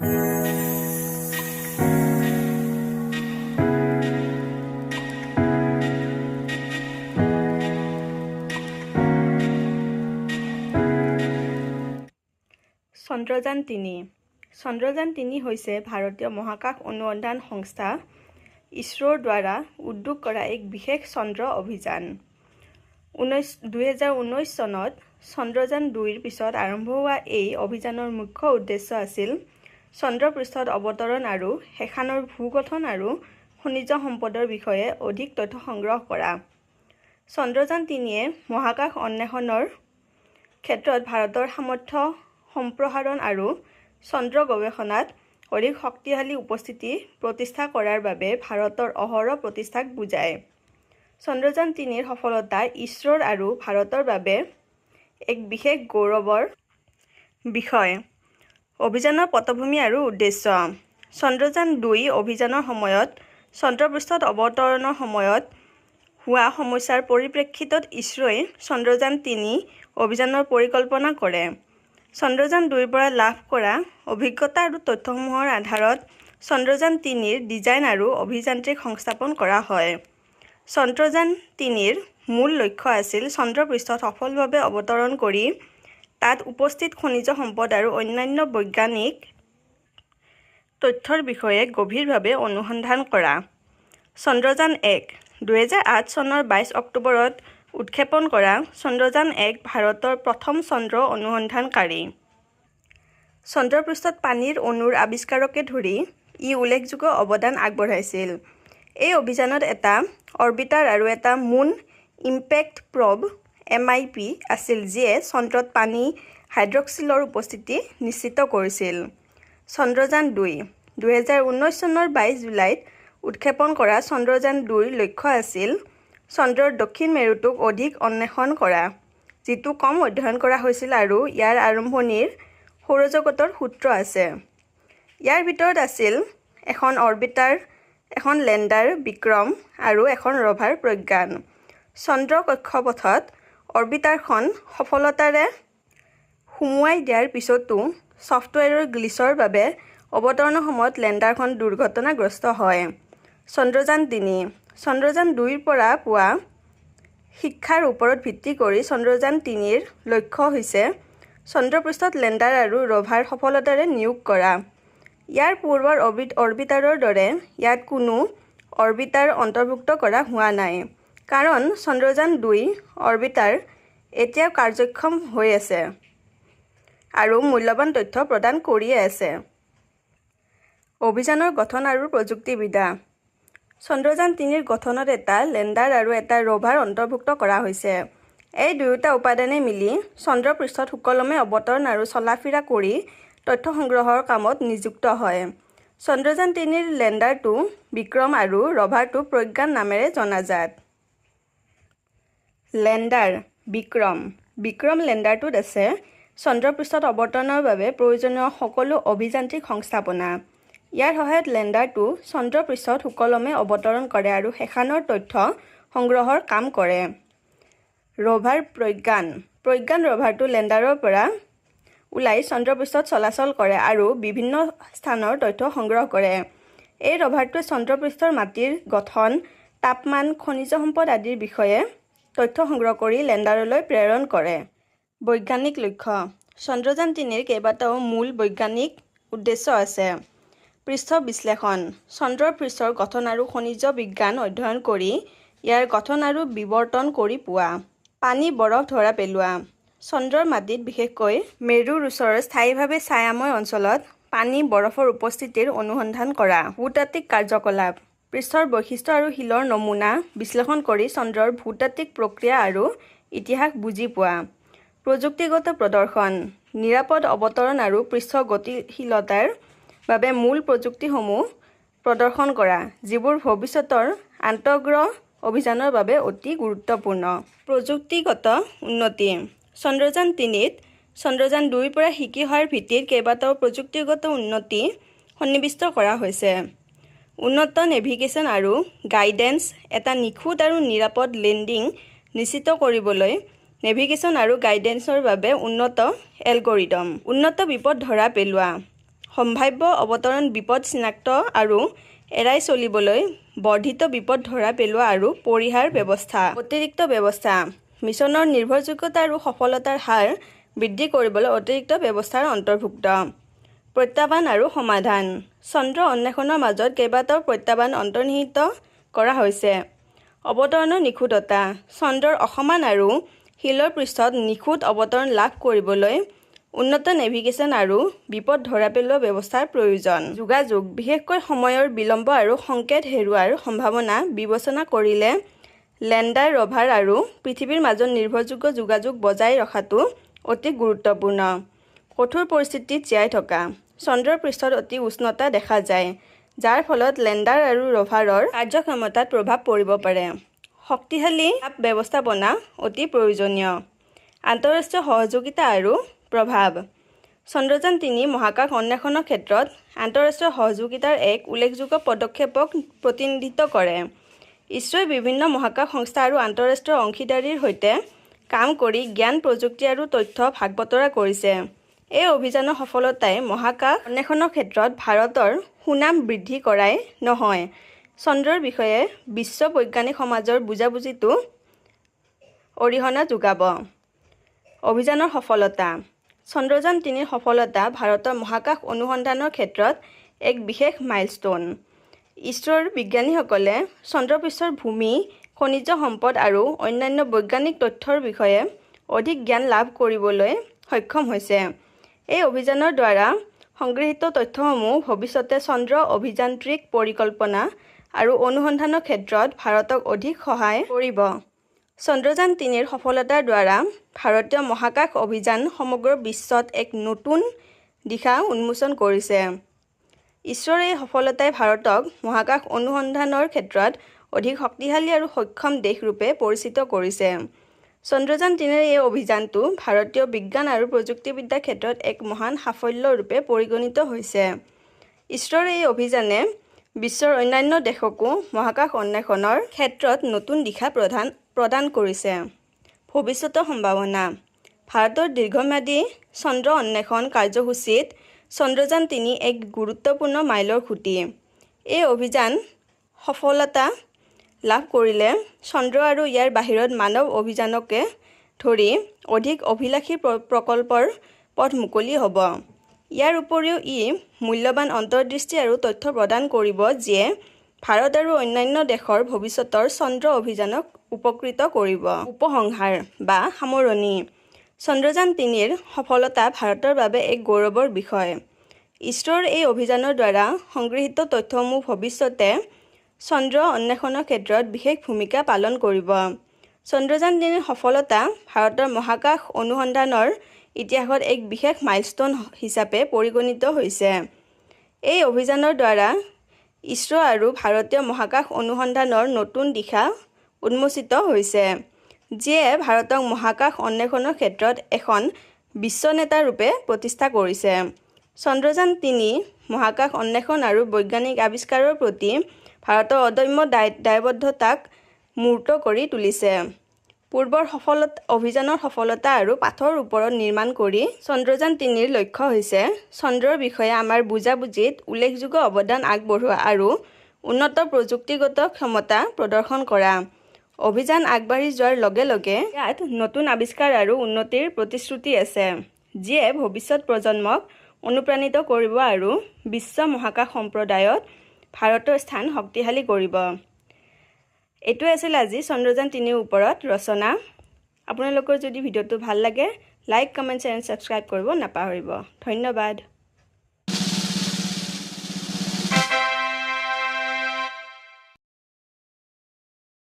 চন্দ্ৰযান 3। চন্দ্ৰযান 3 হৈছে ভাৰতীয় মহাকাশ অনুসন্ধান সংস্থা ইছৰোৰ দ্বাৰা উদ্যোগ কৰা এক বিশেষ চন্দ্ৰ অভিযান। 2019 চনত চন্দ্ৰযান 2ৰ পিছত আৰম্ভ হোৱা এই অভিযানৰ মুখ্য উদ্দেশ্য আছিল চন্দ্ৰপৃষ্ঠত অৱতৰণ আৰু সেখানৰ ভূগঠন আৰু খনিজ সম্পদৰ বিষয়ে অধিক তথ্য সংগ্ৰহ কৰা। চন্দ্ৰযান 3য়ে মহাকাশ অন্বেষণৰ ক্ষেত্ৰত ভাৰতৰ সামৰ্থ্য সম্প্ৰসাৰণ আৰু চন্দ্ৰ গৱেষণাত অধিক শক্তিশালী উপস্থিতি প্ৰতিষ্ঠা কৰাৰ বাবে ভাৰতৰ অহৰহ প্ৰতিষ্ঠাক বুজায়। চন্দ্ৰযান 3ৰ সফলতা ইছৰোৰ আৰু ভাৰতৰ বাবে এক বিশেষ গৌৰৱৰ বিষয়। অভিযানৰ পটভূমি আৰু উদ্দেশ্য। চন্দ্ৰযান 2 অভিযানৰ সময়ত চন্দ্ৰপৃষ্ঠত অৱতৰণৰ সময়ত হোৱা সমস্যাৰ পৰিপ্ৰেক্ষিতত ইছৰোই চন্দ্ৰযান 3 অভিযানৰ পৰিকল্পনা কৰে। চন্দ্ৰযান 2ৰ পৰা লাভ কৰা অভিজ্ঞতা আৰু তথ্যসমূহৰ আধাৰত চন্দ্ৰযান 3ৰ ডিজাইন আৰু অভিযান্ত্ৰিক সংস্থাপন কৰা হয়। চন্দ্ৰযান 3ৰ মূল লক্ষ্য আছিল চন্দ্ৰপৃষ্ঠত সফলভাৱে অৱতৰণ কৰি তাত উপস্থিত খনিজ সম্পদ আৰু অন্যান্য বৈজ্ঞানিক তথ্যৰ বিষয়ে গভীৰভাৱে অনুসন্ধান কৰা। চন্দ্ৰযান 1। 2008 চনৰ 22 অক্টোবৰত উৎক্ষেপণ কৰা চন্দ্ৰযান 1 ভাৰতৰ প্ৰথম চন্দ্ৰ অনুসন্ধানকাৰী। চন্দ্ৰপৃষ্ঠত পানীৰ অণুৰ আৱিষ্কাৰকে ধৰি ই উল্লেখযোগ্য অৱদান আগবঢ়াইছিল। এই অভিযানত এটা অৰ্বিটাৰ আৰু এটা মুন ইমপেক্ট প্ৰ'ব, এমআইপি, আছিল, যিয়ে চন্দ্ৰত পানী হাইড্ৰক্সিলৰ উপস্থিতি নিশ্চিত কৰিছিল। চন্দ্ৰযান 2। 2019 চনৰ 22 জুলাইত উৎক্ষেপণ কৰা চন্দ্ৰযান 2ৰ লক্ষ্য আছিল চন্দ্ৰৰ দক্ষিণ মেৰুটোক অধিক অন্বেষণ কৰা, যিটো কম অধ্যয়ন কৰা হৈছিল আৰু ইয়াৰ আৰম্ভণিৰ সৌৰজগতৰ সূত্ৰ আছে। ইয়াৰ ভিতৰত আছিল এখন অৰ্বিটাৰ, এখন লেণ্ডাৰ বিক্ৰম আৰু এখন ৰভাৰ প্ৰজ্ঞান। চন্দ্ৰ কক্ষপথত অৰ্বিটাৰখন সফলতাৰে সুমুৱাই দিয়াৰ পিছতো ছফ্টৱেৰৰ গ্লিচৰ বাবে অৱতৰণৰ সময়ত লেণ্ডাৰখন দুৰ্ঘটনাগ্ৰস্ত হয়। চন্দ্ৰযান 3। চন্দ্ৰযান 2ৰ পৰা পোৱা শিক্ষাৰ ওপৰত ভিত্তি কৰি চন্দ্ৰযান 3ৰ লক্ষ্য হৈছে চন্দ্ৰপৃষ্ঠত লেণ্ডাৰ আৰু ৰভাৰ সফলতাৰে নিয়োগ কৰা। ইয়াৰ পূৰ্বৰ অৰ্বিটাৰৰ দৰে ইয়াত কোনো অৰ্বিটাৰ অন্তৰ্ভুক্ত কৰা হোৱা নাই, কাৰণ চন্দ্ৰযান 2 অৰ্বিটাৰ এতিয়াও কাৰ্যক্ষম হৈ আছে আৰু মূল্যৱান তথ্য প্ৰদান কৰিয়ে আছে। অভিযানৰ গঠন আৰু প্ৰযুক্তিবিদ্যা। চন্দ্ৰযান 3ৰ গঠনত এটা লেণ্ডাৰ আৰু এটা ৰভাৰ অন্তৰ্ভুক্ত কৰা হৈছে। এই দুয়োটা উপাদানে মিলি চন্দ্ৰপৃষ্ঠত সুকলমে অৱতৰণ আৰু চলাফিৰা কৰি তথ্য সংগ্ৰহৰ কামত নিযুক্ত হয়। চন্দ্ৰযান 3ৰ লেণ্ডাৰটো বিক্ৰম আৰু ৰভাৰটো প্ৰজ্ঞান নামেৰে জনাজাত। লেণ্ডাৰ বিক্ৰম। বিক্ৰম লেণ্ডাৰটোত আছে চন্দ্ৰপৃষ্ঠত অৱতৰণৰ বাবে প্ৰয়োজনীয় সকলো অভিযান্ত্ৰিক সংস্থাপনা। ইয়াৰ সহায়ত লেণ্ডাৰটো চন্দ্ৰপৃষ্ঠত সুকলমে অৱতৰণ কৰে আৰু সেখানৰ তথ্য সংগ্ৰহৰ কাম কৰে। ৰভাৰ প্ৰজ্ঞান। প্ৰজ্ঞান ৰভাৰটো লেণ্ডাৰৰ পৰা ওলাই চন্দ্ৰপৃষ্ঠত চলাচল কৰে আৰু বিভিন্ন স্থানৰ তথ্য সংগ্ৰহ কৰে। এই ৰভাৰটোৱে চন্দ্ৰপৃষ্ঠৰ মাটিৰ গঠন, তাপমান, খনিজ সম্পদ আদিৰ বিষয়ে তথ্য সংগ্ৰহ কৰি লেণ্ডাৰলৈ প্ৰেৰণ কৰে। বৈজ্ঞানিক লক্ষ্য। চন্দ্ৰযান 3ৰ কেইবাটাও মূল বৈজ্ঞানিক উদ্দেশ্য আছে। পৃষ্ঠ বিশ্লেষণ। চন্দ্ৰৰ পৃষ্ঠৰ গঠন আৰু খনিজ বিজ্ঞান অধ্যয়ন কৰি ইয়াৰ গঠন আৰু বিৱৰ্তন কৰি পোৱা। পানী, বৰফ ধৰা পেলোৱা। চন্দ্ৰৰ মাটিত, বিশেষকৈ মেৰুৰ ওচৰৰ স্থায়ীভাৱে ছায়াময় অঞ্চলত পানী, বৰফৰ উপস্থিতিৰ অনুসন্ধান কৰা। ভূতাত্ত্বিক কাৰ্যকলাপ। পৃষ্ঠৰ বৈশিষ্ট্য আৰু শিলৰ নমুনা বিশ্লেষণ কৰি চন্দ্ৰৰ ভূতাত্ত্বিক প্ৰক্ৰিয়া আৰু ইতিহাস বুজি পোৱা। প্ৰযুক্তিগত প্ৰদৰ্শন। নিৰাপদ অৱতৰণ আৰু পৃষ্ঠ গতিশীলতাৰ বাবে মূল প্ৰযুক্তিসমূহ প্ৰদৰ্শন কৰা, যিবোৰ ভৱিষ্যতৰ আন্তঃগ্ৰহ অভিযানৰ বাবে অতি গুৰুত্বপূৰ্ণ। প্ৰযুক্তিগত উন্নতি। চন্দ্ৰযান 3ত চন্দ্ৰযান 2ৰ পৰা শিকি অহাৰ ভিত্তিত কেইবাটাও প্ৰযুক্তিগত উন্নতি সন্নিৱিষ্ট কৰা হৈছে। উন্নত নেভিগেশ্যন আৰু গাইডেন্স। এটা নিখুঁত আৰু নিৰাপদ লেণ্ডিং নিশ্চিত কৰিবলৈ নেভিগেশ্যন আৰু গাইডেন্সৰ বাবে উন্নত এলগৰিদম। উন্নত বিপদ ধৰা পেলোৱা। সম্ভাৱ্য অৱতৰণ বিপদ চিনাক্ত আৰু এৰাই চলিবলৈ বৰ্ধিত বিপদ ধৰা পেলোৱা আৰু পৰিহাৰ ব্যৱস্থা। অতিৰিক্ত ব্যৱস্থা: মিছনৰ নিৰ্ভৰযোগ্যতা আৰু সফলতাৰ হাৰ বৃদ্ধি কৰিবলৈ অতিৰিক্ত ব্যৱস্থাৰ অন্তৰ্ভুক্ত। প্ৰত্যাহ্বান আৰু সমাধান: চন্দ্ৰ অন্বেষণৰ মাজত কেইবাটাও প্ৰত্যাহ্বান অন্তৰ্নিহিত কৰা হৈছে। অৱতৰণৰ নিখুঁততা: চন্দ্ৰৰ অসমান আৰু শিলৰ পৃষ্ঠত নিখুঁত অৱতৰণ লাভ কৰিবলৈ উন্নত নেভিগেচন আৰু বিপদ ধৰা পেলোৱা ব্যৱস্থাৰ প্ৰয়োজন। যোগাযোগ: বিশেষকৈ সময়ৰ বিলম্ব আৰু সংকেত হেৰুৱাৰ সম্ভাৱনা বিবেচনা কৰিলে লেণ্ডাৰ, ৰভাৰ আৰু পৃথিৱীৰ মাজত নিৰ্ভৰযোগ্য যোগাযোগ বজাই ৰখাটো অতি গুৰুত্বপূৰ্ণ। কঠোৰ পৰিস্থিতিত জীয়াই থকা: চন্দ্ৰৰ পৃষ্ঠত অতি উষ্ণতা দেখা যায়, যাৰ ফলত লেণ্ডাৰ আৰু ৰভাৰৰ কাৰ্যক্ষমতাত প্ৰভাৱ পৰিব পাৰে। শক্তিশালী তাপ ব্যৱস্থাপনা অতি প্ৰয়োজনীয়। আন্তঃৰাষ্ট্ৰীয় সহযোগিতা আৰু প্ৰভাৱ: চন্দ্ৰযান-3 মহাকাশ অন্বেষণৰ ক্ষেত্ৰত আন্তঃৰাষ্ট্ৰীয় সহযোগিতাৰ এক উল্লেখযোগ্য পদক্ষেপক প্ৰতিনিধিত্ব কৰে। ইছৰোই বিভিন্ন মহাকাশ সংস্থা আৰু আন্তঃৰাষ্ট্ৰীয় অংশীদাৰীৰ সৈতে কাম কৰি জ্ঞান, প্ৰযুক্তি আৰু তথ্য ভাগ-বতৰা কৰিছে। এই অভিযানৰ সফলতাই মহাকাশ অন্বেষণৰ ক্ষেত্ৰত ভাৰতৰ সুনাম বৃদ্ধি কৰাই নহয়, চন্দ্ৰৰ বিষয়ে বিশ্ব বৈজ্ঞানিক সমাজৰ বুজাবুজিতো অৰিহণা যোগাব। অভিযানৰ সফলতা: চন্দ্ৰযান-3ৰ সফলতা ভাৰতৰ মহাকাশ অনুসন্ধানৰ ক্ষেত্ৰত এক বিশেষ মাইলষ্ট'ন। ইছৰোৰ বিজ্ঞানীসকলে চন্দ্ৰপৃষ্ঠৰ ভূমি, খনিজ সম্পদ আৰু অন্যান্য বৈজ্ঞানিক তথ্যৰ বিষয়ে অধিক জ্ঞান লাভ কৰিবলৈ সক্ষম হৈছে। এই অভিযানৰ দ্বাৰা সংগৃহীত তথ্যসমূহ ভৱিষ্যতে চন্দ্ৰ অভিযান্ত্ৰিক পৰিকল্পনা আৰু অনুসন্ধানৰ ক্ষেত্ৰত ভাৰতক অধিক সহায় কৰিব। চন্দ্ৰযান-3ৰ সফলতাৰ দ্বাৰা ভাৰতীয় মহাকাশ অভিযান সমগ্ৰ বিশ্বত এক নতুন দিশা উন্মোচন কৰিছে। ইছৰোৰ এই সফলতাই ভাৰতক মহাকাশ অনুসন্ধানৰ ক্ষেত্ৰত অধিক শক্তিশালী আৰু সক্ষম দেশৰূপে পৰিচিত কৰিছে। চন্দ্ৰযান-3ৰ এই অভিযানটো ভাৰতীয় বিজ্ঞান আৰু প্ৰযুক্তিবিদ্যাৰ ক্ষেত্ৰত এক মহান সাফল্যৰূপে পৰিগণিত হৈছে। ইছৰোৰ এই অভিযানে বিশ্বৰ অন্যান্য দেশকো মহাকাশ অন্বেষণৰ ক্ষেত্ৰত নতুন দিশা প্ৰদান কৰিছে। ভৱিষ্যতৰ সম্ভাৱনা: ভাৰতৰ দীৰ্ঘম্যাদী চন্দ্ৰ অন্বেষণ কাৰ্যসূচীত চন্দ্ৰযান-3 এক গুৰুত্বপূৰ্ণ মাইলৰ খুঁটি। এই অভিযান সফলতা লাভ কৰিলে চন্দ্ৰ আৰু ইয়াৰ বাহিৰত মানৱ অভিযানকে ধৰি অধিক অভিলাষী প্ৰকল্পৰ পথ মুকলি হ'ব। ইয়াৰ উপৰিও ই মূল্যৱান অন্তৰ্দৃষ্টি আৰু তথ্য প্ৰদান কৰিব যিয়ে ভাৰত আৰু অন্যান্য দেশৰ ভৱিষ্যতৰ চন্দ্ৰ অভিযানক উপকৃত কৰিব। উপসংহাৰ বা সামৰণি: চন্দ্ৰযান-3ৰ সফলতা ভাৰতৰ বাবে এক গৌৰৱৰ বিষয়। ইছৰোৰ এই অভিযানৰ দ্বাৰা সংগৃহীত তথ্যসমূহ ভৱিষ্যতে চন্দ্ৰ অন্বেষণৰ ক্ষেত্ৰত বিশেষ ভূমিকা পালন কৰিব। চন্দ্ৰযান-3ৰ সফলতা ভাৰতৰ মহাকাশ অনুসন্ধানৰ ইতিহাসত এক বিশেষ মাইলষ্ট'ন হিচাপে পৰিগণিত হৈছে। এই অভিযানৰ দ্বাৰা ইছৰো আৰু ভাৰতীয় মহাকাশ অনুসন্ধানৰ নতুন দিশা উন্মোচিত হৈছে, যিয়ে ভাৰতক মহাকাশ অন্বেষণৰ ক্ষেত্ৰত এখন বিশ্ব নেতা ৰূপে প্ৰতিষ্ঠা কৰিছে। চন্দ্ৰযান-3 মহাকাশ অন্বেষণ আৰু বৈজ্ঞানিক আৱিষ্কাৰৰ প্ৰতি ভাৰতৰ অদম্য দায়বদ্ধতাক মূৰ্ত কৰি তুলিছে। পূৰ্বৰ অভিযানৰ সফলতা আৰু পাঠৰ ওপৰত নিৰ্মাণ কৰি চন্দ্ৰযান-3ৰ লক্ষ্য হৈছে চন্দ্ৰৰ বিষয়ে আমাৰ বুজাবুজিত উল্লেখযোগ্য অৱদান আগবঢ়োৱা আৰু উন্নত প্ৰযুক্তিগত ক্ষমতা প্ৰদৰ্শন কৰা। অভিযান আগবাঢ়ি যোৱাৰ লগে লগে ইয়াত নতুন আৱিষ্কাৰ আৰু উন্নতিৰ প্ৰতিশ্ৰুতি আছে, যিয়ে ভৱিষ্যত প্ৰজন্মক অনুপ্ৰাণিত কৰিব আৰু বিশ্ব মহাকাশ সম্প্ৰদায়ত ভাৰতৰ স্থান শক্তিশালী কৰিব। এইটোৱে আছিল আজি চন্দ্ৰযান-3ৰ ওপৰত ৰচনা। আপোনালোকৰ যদি ভিডিঅ'টো ভাল লাগে, লাইক, কমেণ্ট, শ্বেয়াৰ, ছাবস্ক্ৰাইব কৰিব নাপাহৰিব। ধন্যবাদ।